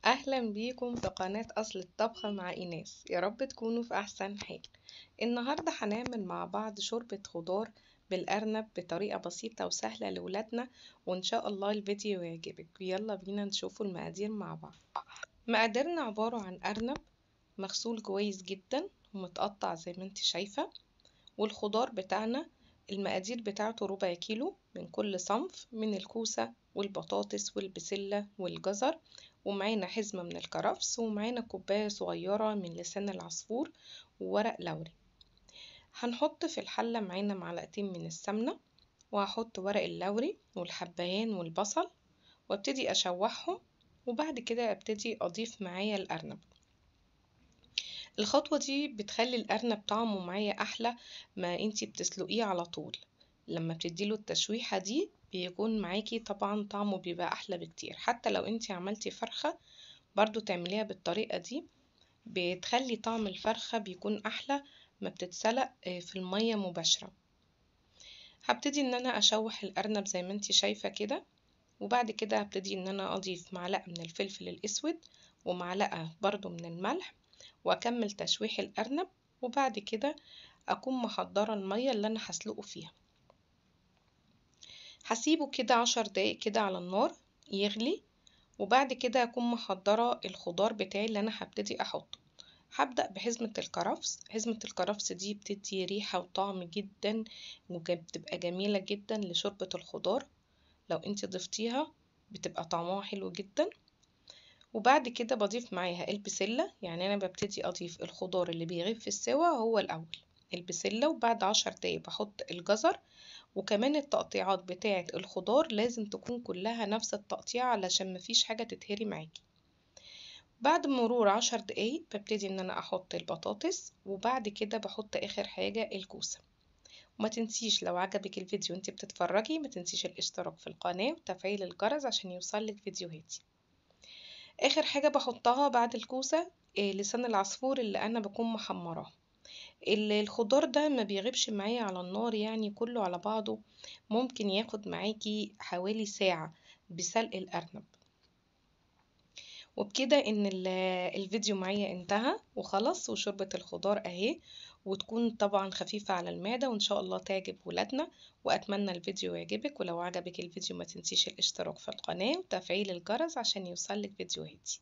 أهلا بيكم في قناة أصل الطبخ مع إيناس. يا رب تكونوا في أحسن حال. النهاردة هنعمل مع بعض شوربة خضار بالأرنب بطريقة بسيطة وسهلة لولادنا، وإن شاء الله الفيديو يعجبك. يلا بينا نشوفوا المقادير مع بعض. مقاديرنا عبارة عن أرنب مغسول كويس جدا ومتقطع زي ما انت شايفة، والخضار بتاعنا المقادير بتاعته ربع كيلو من كل صنف، من الكوسة والبطاطس والبسلة والجزر، ومعانا حزمة من الكرفس، ومعانا كوباية صغيرة من لسان العصفور وورق لوري. هنحط في الحلة معانا معلقتين من السمنة، وهحط ورق اللوري والحبهان والبصل وابتدي اشوحهم، وبعد كده ابتدي اضيف معايا الارنب. الخطوة دي بتخلي الارنب طعمه معايا احلى ما انتي بتسلقيه على طول. لما بتديله التشويحة دي بيكون معاكي طبعا طعمه بيبقى احلى بكتير. حتى لو انتي عملتي فرخة برضو تعمليها بالطريقة دي، بتخلي طعم الفرخة بيكون احلى ما بتتسلق في المية مباشرة. هبتدي ان انا اشوح الارنب زي ما انتي شايفة كده، وبعد كده هبتدي ان انا اضيف معلقة من الفلفل الاسود ومعلقة برضو من الملح، واكمل تشويح الارنب. وبعد كده اكون محضرة المية اللي انا هسلقه فيها. هسيبه كده 10 دقايق كده على النار يغلي، وبعد كده اكون محضرة الخضار بتاعي اللي انا هبتدي احطه. هبدأ بحزمة الكرفس. حزمة الكرفس دي بتدي ريحة وطعم جدا، وبتبقى جميلة جدا لشوربة الخضار. لو انت ضفتيها بتبقى طعمها حلو جدا. وبعد كده بضيف معاها البسلة، يعني انا ببتدي اضيف الخضار اللي بيغيب في السوا هو الاول البسلة، وبعد 10 دقايق بحط الجزر. وكمان التقطيعات بتاعة الخضار لازم تكون كلها نفس التقطيع علشان مفيش حاجة تتهري معاكي. بعد مرور 10 دقايق ببتدي ان انا احط البطاطس، وبعد كده بحط اخر حاجة الكوسة. وما تنسيش لو عجبك الفيديو وانت بتتفرجي ما تنسيش الاشتراك في القناة وتفعيل الجرس عشان يوصلك فيديوهاتي. اخر حاجة بحطها بعد الكوسة لسان العصفور اللي انا بكون محمراه. الخضار ده ما بيغيبش معايا على النار، يعني كله على بعضه ممكن ياخد معاكي حوالي ساعة بسلق الأرنب. وبكده ان الفيديو معايا انتهى وخلص، وشوربة الخضار اهي، وتكون طبعا خفيفة على المعدة، وان شاء الله تعجب ولادنا. واتمنى الفيديو يعجبك، ولو عجبك الفيديو ما تنسيش الاشتراك في القناة وتفعيل الجرس عشان يوصلك فيديوهاتي.